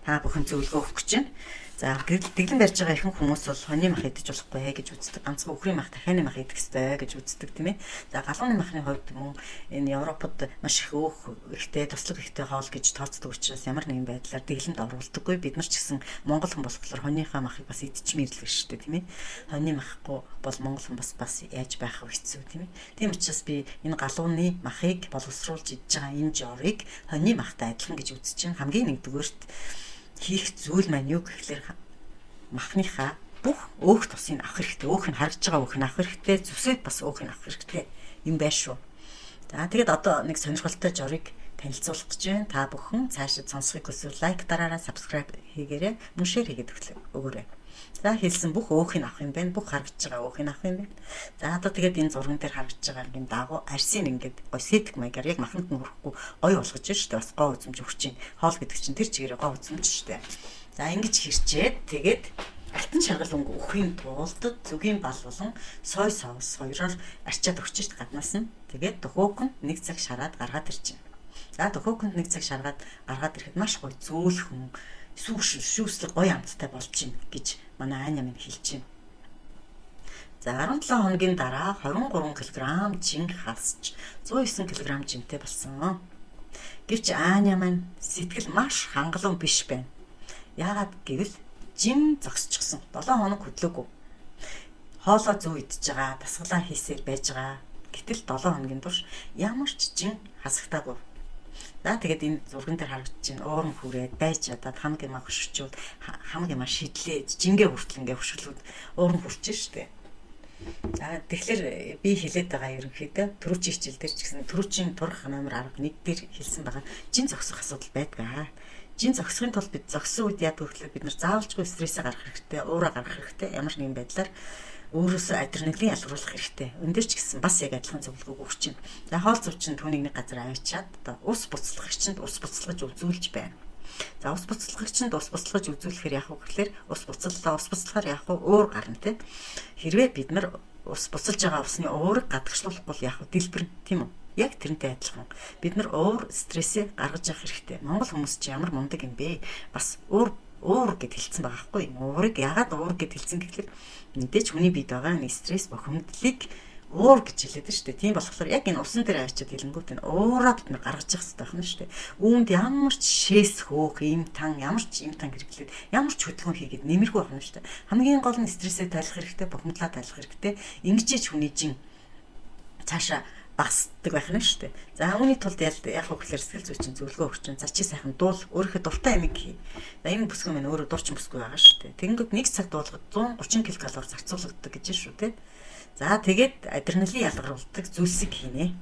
та бүхэн зөвлөгөө өгөх гэж байна. За дэглэм барьж байгаа ихэнх хүмүүс бол хоньны мах идэж болохгүй гэж үздэг. Ганцхан үхрийн мах, дахианы мах идэх ёстой гэж үздэг, тийм ээ. За галууны махны хувьд мөн энэ Европод маш их өөх ихтэй, туслаг ихтэй хоол гэж тооцдог учраас ямар нэгэн байдлаар дэглэмд оруулдаггүй. Бид нар ч гэсэн монгол хүн болохоор хоньныхаа махыг бас идчихмээр л биш шүү дээ, тийм ээ. Хоньны махгүй бол монгол хүн бас яаж байх вэ, хэцүү, тийм ээ. Тийм учраас би энэ галууны махыг боловсруулж идэж байгаа энэ жорыг хоньны махтай адилхан гэж үзэж байна. Хамгийн нэгдүгээрт хийх зүйл маань юу гэхлээр махныхаа бүх өөх тусыг авах хэрэгтэй. Өөх нь харагдж байгаа өөх нь авах хэрэгтэй. Зүсээд бас өөх нь авах хэрэгтэй юм байна шүү. За тэгээд одоо нэг сонирхолтой жорыг танилцуулах гэж байна. Та бүхэн цаашид сонсохыг хүсвэл лайк дараарай, subscribe хийгээрэй, мөн share хийгээд өгөөрэй. За хэлсэн бүх өөх нь авах юм байна. Бүх харагдж байгаа өөх нь авах юм байна. За одоо тэгээд энэ зурган дээр харагдж байгаа юм дагуу арсын ингээд гой сэтг маягаар яг маханд нь хүрэхгүй гоё болгож шүү дээ. Бас гоо үзмж өгч чинь. Хоол гэдэг чинь тэр чигээрээ гоо үзмж шүү дээ. За ингэж хэрчээд тэгээд алтан шаргал өнгө өхийн тулд зүгийн бал болон сой соус хоёроор арчаад өгч шүү дээ гаднаас нь. Тэгээд духовконд нэг цаг шараад гаргаад ирчихнэ. За духовконд нэг цаг шаргаад гаргаад ирэхэд маш гоё зөөлхөн шүүслэг гоё амттай болж байна гэж манай Аня минь хэлж байна. За 17 хоногийн дараа 23 кг жин хасч 109 кг жинтэй болсон. Гэвч Аня маань сэтгэл маш хангалуун биш байна. Яагаад гэвэл жин зогсчихсон. 7 хоног хөдлөөгүй. Хоолоо зөв идэж байгаа, дасгалаа хийсээр байж байгаа. Гэтэл 7 хоногийн турш ямар ч жин хасагтаагүй. За тэгээд энэ зурган дээр харагдаж байна. Уурам хүрээд байж чадаад хамаг юма хөшөрчүүл хамаг юма шидлээ. Жингээ хүртэл ингээ хөшөрлүүд уурам хүрч штэ. За тэгэхээр би хэлээд байгаа ерөнхийдөө түрүүчийн хичээл дээр ч гэсэн түрүүчийн турах номер 11 дээр хэлсэн байгаа. Жин зогсох асуудал байдаг. Жин зогсохын тулд бид зогссон үед яадаг вэ гэхээр бид нар заавалжгүй стрессээ гаргах хэрэгтэй, уураа гаргах хэрэгтэй. Ямар нэгэн байдлаар өөрөөсөө адреналин ялгаруулах хэрэгтэй. Өн дээр ч гэсэн бас яг адилхан зөвлөгөөг өгч байна. За хоол зув чинь түүнийг нэг газар авчиад одоо ус буцалгагчинд ус буцалгаж үзүүлж байна. За ус буцалгагчинд ус буцалгаж үзүүлэхээр яах вэ гэхээр ус буцаллаа, ус буцалгаар яах вэ? Уур гарна те. Хэрвээ бид нар ус буцалж байгаа усны уурыг гадагшлуулахгүй бол яах вэ? Дэлбэрнэ, тийм үү? Яг тэрнтэй адилхан. Бид нар уур стрессээ гаргаж явах хэрэгтэй. Монгол хүмүүс чи ямар мундаг юм бэ? Бас уур гэд хэлсэн байгаа байхгүй юу? Уурыг ягаад уур гэд хэлсэн гэхлээр мэдээж хүний биед байгаа нэг стресс бохимдлыг уур гэж хэлээд шүү дээ. Тийм болохоор яг энэ усан дээр авчиад хэлэнгүүт энэ уураа бид нар гаргаж явах хэрэгтэй байна шүү дээ. Үүнд ямар ч шээс хөөх, им тан, ямар ч им тан хэрэглээд, ямар ч хөдөлгөөн хийгээд нэмэргүй байна шүү дээ. Хамгийн гол нь стрессээ тайлах хэрэгтэй, бохимдлаа тайлах хэрэгтэй. Ингэж ч хүний жин цаашаа багасдаг байх нь шүү дээ. За үүний тулд яг вэ гэхээр сэтгэл зүйч чинь зөвлөгөө өгч чинь. За чи сайхан дуул, өөрийнхөө дуртай амийг хий. За энэ бүсгүй маань өөрөө дурчин бүсгүй байгаа шүү дээ. Тэгэнгүүт нэг цаг дуулахад 130 ккал зарцуулагддаг гэж шүү дээ. За тэгээд адреналин ялгаруулдаг зүйлсийг хийнэ.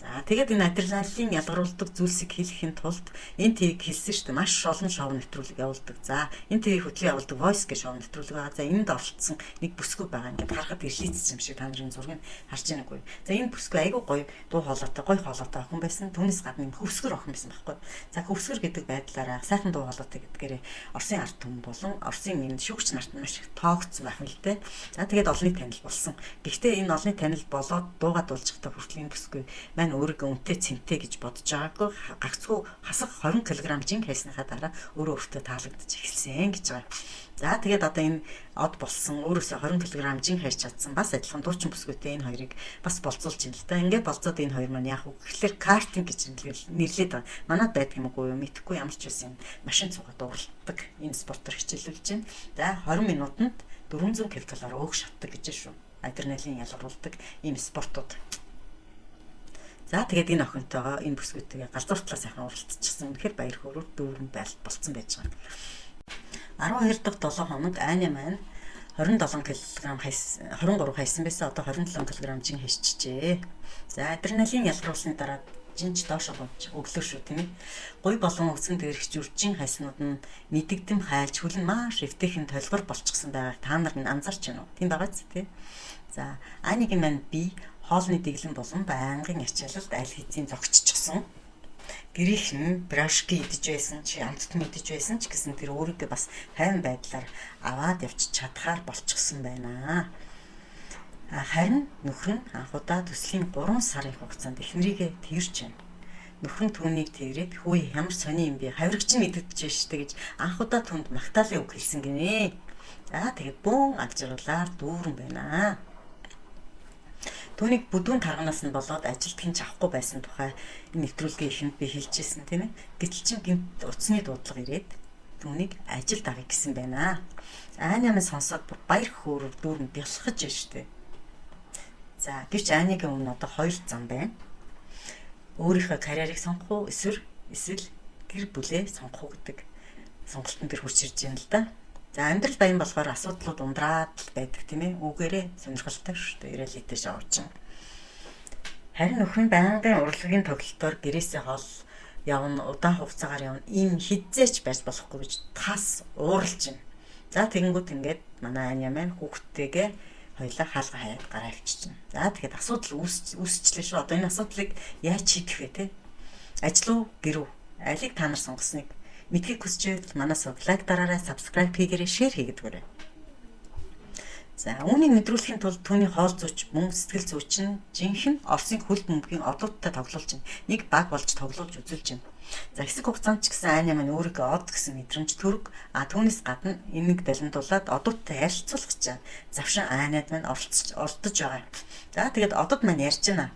За тэгээд энэ адреналин ялгаруулдаг зүйлсийг хийхийн тулд энэ ТV хэлсэн шүү дээ. Маш олон шоу нэвтрүүлэг явуулдаг. За энэ ТV хөтлөө явуулдаг Voice гэх шоу нэвтрүүлэг байгаа. За энд оролцсон нэг бүсгүй байгаа. Ингээд харахад ирлийцсэн юм шиг та нарын зургийг харж байна үгүй. За энэ бүсгүй айгүй гоё дуу хоолойтой, гоё хоолойтой охин байсан. Түүнээс гадна юм хөвсгөр охин байсан байхгүй. За хөвсгөр гэдэг байдлаараа сайхан дуу хоолойтой гэдгээрээ Оросын ард түмэн болон Оросын энэ шүүгч нарт маш их тоогдсон байх нь л дээ. За тэгээд олонний танил болсон. Гэхдээ энэ олонний танил болоод дуугаа дуулчихтаа хүртэл энэ бүсгүй маань өөрийгөө үнэтэй цэнтэй гэж бодож байгаагүй, гагцхүү хасах 20 кг жин хайсныхаа дараа өөрөө өөртөө таалагдчих эхэлсэн гэж байгаа. За тэгээд одоо энэ од болсон өөрөөсөө 20 кг жин хайж чадсан бас адилхан дуучин бүсгүйтэй энэ хоёрыг бас болцуулж байна л да. Ингээд болцоод энэ хоёр маань яах вэ гэхлээр картинг гэж нэрлээд байгаа. Манад байдаг юм уу мэдэхгүй, ямар ч байсан машин цугаад уралддаг энэ спортоор хичээлүүлж байна. За 20 минутанд 400 ккал өөх шатдаг гэж шүү. Адреналин ялгаруулдаг ийм спортууд. За тэгээд энэ охинтойгоо энэ бүсгүйтэйгээ галзууртлаа сайхан уралдчихсан. Үнэхээр баяр хөөрөөр дүүрэн болцсон байж байгаа. 12 дахь 7 хоног Аня маань 27 кг хайс 23 хайсан байсан. Одоо 27 кг жин хайчжээ. За, адреналин ялгаруулсны дараа жинч доошо бовж өглөө шүү, тийм ээ. Гуй болон өсгөн дээрх зүржин хайснууд нь мэдэгдэм хайлж, хөл нь маш эвтэйхэн толгор болчихсон байгааг та нар нь анзаарч байна уу? Тийм байгаа ч тий. За, Анигийн маань бие хоолны дэглэм болон байнгын ачаалалд аль хэзээ зогсчихсон. Гэрийнх нь брашки идэж байсан чи, амттан идэж байсан ч гэсэн тэр өөрийгөө бас тайван байдлаар аваад явчих чадхаар болчихсон байна. Харин нөхөр нь анх удаа төслийн 3 сарын хугацаанд эхнэрийгээ тэрч байна. Нөхөр нь түүнийг тэрээд, "Хүү, ямар сони юм бэ? Хавиргач нь мэдэгдэж штэ" гэж анх удаа түнд магтаалын үг хэлсэн гинэ. За, тэгээд бөөн ад жаргалаар дүүрэн байна. Түүнийг бүдүүн тарганаас нь болоод ажилд хэн ч авахгүй байсан тухай энэ нэвтрүүлгийн эхэнд би хэлжсэн, тийм ээ. Гэтэл чин гинт утасны дуудлага ирээд түүнийг ажилд авъя гэсэн байна. Аня минь сонсоод баяр хөөрөөр дүүрэн бялхаж штэ. За, гэвч Анигийн өмнө одоо хоёр зам байна. Өөрийнхөө карьерийг сонгох уу, эсвэл гэр бүлээ сонгох уу гэдэг сонголтын дээр хүрч ирж байна л да. За, амьдрал баян болохоор асуудлууд ундраад л байдаг, тийм ээ. Үүгээрээ сонирхолтой шүү дээ. Реалити шоу чинь. Харин нөхөр нь байнгын урлагийн тоглолтоор гэрээсээ хол явна, удаан хугацаагаар явна. Ийм хизээч байж болохгүй гэж тас ууралж байна. За, тэгэнгүүт ингээд манай Аня маань хүүхдтэйгээ хоёлаа хаалга хаяад гараа авчична. За, тэгэхэд асуудал үүсчлээ шүү. Одоо энэ асуудлыг яаж шийдэх вэ, те? Ажил уу, гэр үү? Алийг та нар сонгосныг мэдхийг хүсч байвал манай суваг like дараарай, subscribe хийгээрэй, share хийгээд өгөөрэй. За, үүнийг мэдрүүлэхийн тулд түүний хоол зүйч мөн сэтгэл зүйч нь жинхэнэ Оросын хөл бөмбөгийн одуудтай тоглуулж байна. Нэг баг болж тоглуулж үзүүлж байна. За, хэсэг хугацаанд ч гэсэн Аня маань өөрийгөө од гэсэн мэдрэмж төрөг. А түүнээс гадна энийг далимдуулаад одуудтай ярилцуулах гэж байна. Завшин Аняд маань оролцож олдож байгаа. За, тэгээд одод маань ярьж байна.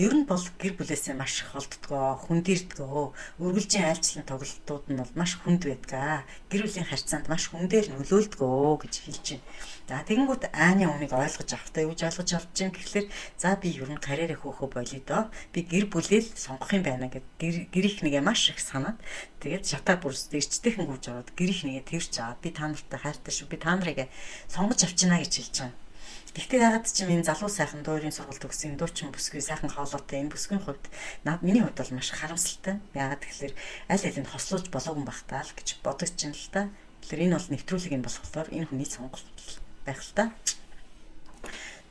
Ер нь бол гэр бүлээсээ маш их холддгоо, хүндийрдгөө. Үргэлжийн айлчлан тоглолтууд нь бол маш хүнд байдгаа. Гэр бүлийн харьцаанд маш хүндээр нөлөөлдгөө гэж хэлж байна. За, тэгэнгүүт Аня үнийг ойлгож авахтай юу гэж ойлгож авч юм гэхлээр, за, би ер нь карьерээ хөөхөө болиё доо. Би гэр бүлээ л сонгох юм байна гэд гэрийнх нэгэ маш их санаад, тэгээд шатаа бүрс дэрчтэйхэн гүйж ороод гэрийнх нэгэ тэрч аваад, "Би та нартай хайртай шүү. Би та нарыг сонгож авчина" гэж хэлж байгаа. Гэхдээ ягаад ч юм энэ залуу сайхан дуурийн сургууль төгссөн дуучин бүсгүй сайхан хоолойтой энэ бүсгүйн хувьд над миний хувьд бол маш харамсалтай. Ягаад гэхээр аль алийг хослуулж болоогүй байх таа л гэж бодож байна л та. Тэгэхээр энэ бол нэвтрүүлэг юм болохоор энэ хүний сонголт байх л та.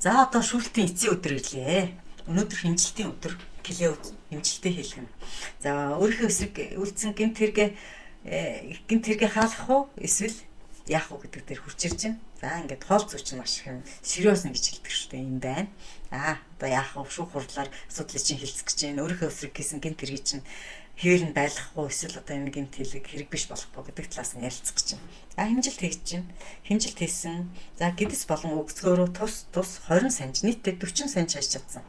За, одоо шүүлтийн эцсийн өдөр ирлээ. Өнөөдөр хэмжилтийн өдөр, кило хэмжилтээ хийлгэнэ. За, өөрийнхөө эсрэг үлдсэн гэмт хэрэгээ хаалгах уу, эсвэл яах уу гэдэг дээр хүрч ирж байна. За, ингээд хоол зүйч нь маш их юм сериус гэж хэлдэг шүү дээ, юм байна. Аа, одоо яах вэ? Шүүх хурлаар асуудлыг чинь хилцэх гэж байна. Өөрийнхөө эсрэг хийсэн гэмт хэргийг чинь хэвээр нь байлгах уу, эсвэл одоо энэ гэмт хэрэг хэрэг биш болох уу гэдэг талаас нь ярилцах гэж байна. За, хэмжилт хийж чинь. Хэмжилт хийсэн. За, гэдэс болон үгсгөөрөө тус тус 20 санж, нийтдээ 40 санж хайж чадсан.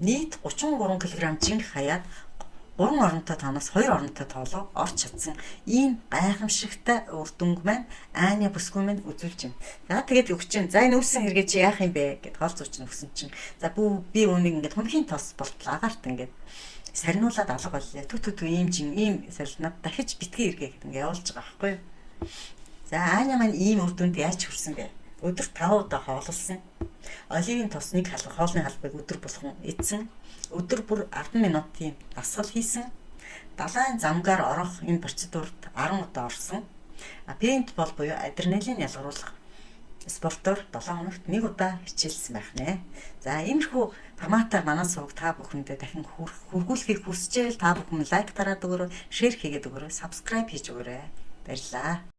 Нийт 33 кг жинх хаяад 3 оронтой тооноос 2 оронтой тоолоо орч чадсан ийм гайхамшигтай үр дүнг маань Аня бүсгүй маань үзүүлж байна. За, тэгээд өгч чинь. За, энэ үүссэн хэрэгээ чи яах юм бэ гэд хоол зүйч нь өгсөн чинь. За, бүү, би үүнийг ингээд хүнхийн тос болтол агаарт ингээд сарниулаад алга боллоо. Тү тү тү, ийм чин ийм сарил над дахиж битгий эргээ гэд ингээд явуулж байгаа байхгүй юу. За, Аня маань ийм үр дүнд яаж хүрсэн бэ? Өдөрт 5 удаа хооллосон. Оливын тосныг халах хоолны халбыг өдөр болгон идсэн. Өдөр бүр 10 минутын дасгал хийсэн. Далайн замгаар орох энэ процедурт 10 удаа орсон. А пейнтбол буюу адреналин ялгаруулах спортоор 7 хоногт нэг удаа хичээлсэн байх нэ. За, иймэрхүү форматаар манай суваг та бүхэндээ дахин хүргүүлэхийг хүсэж байвал та бүхэн like дараад өгөөрэй, share хийгээд өгөөрэй, subscribe хийж өгөөрэй. Баярлалаа.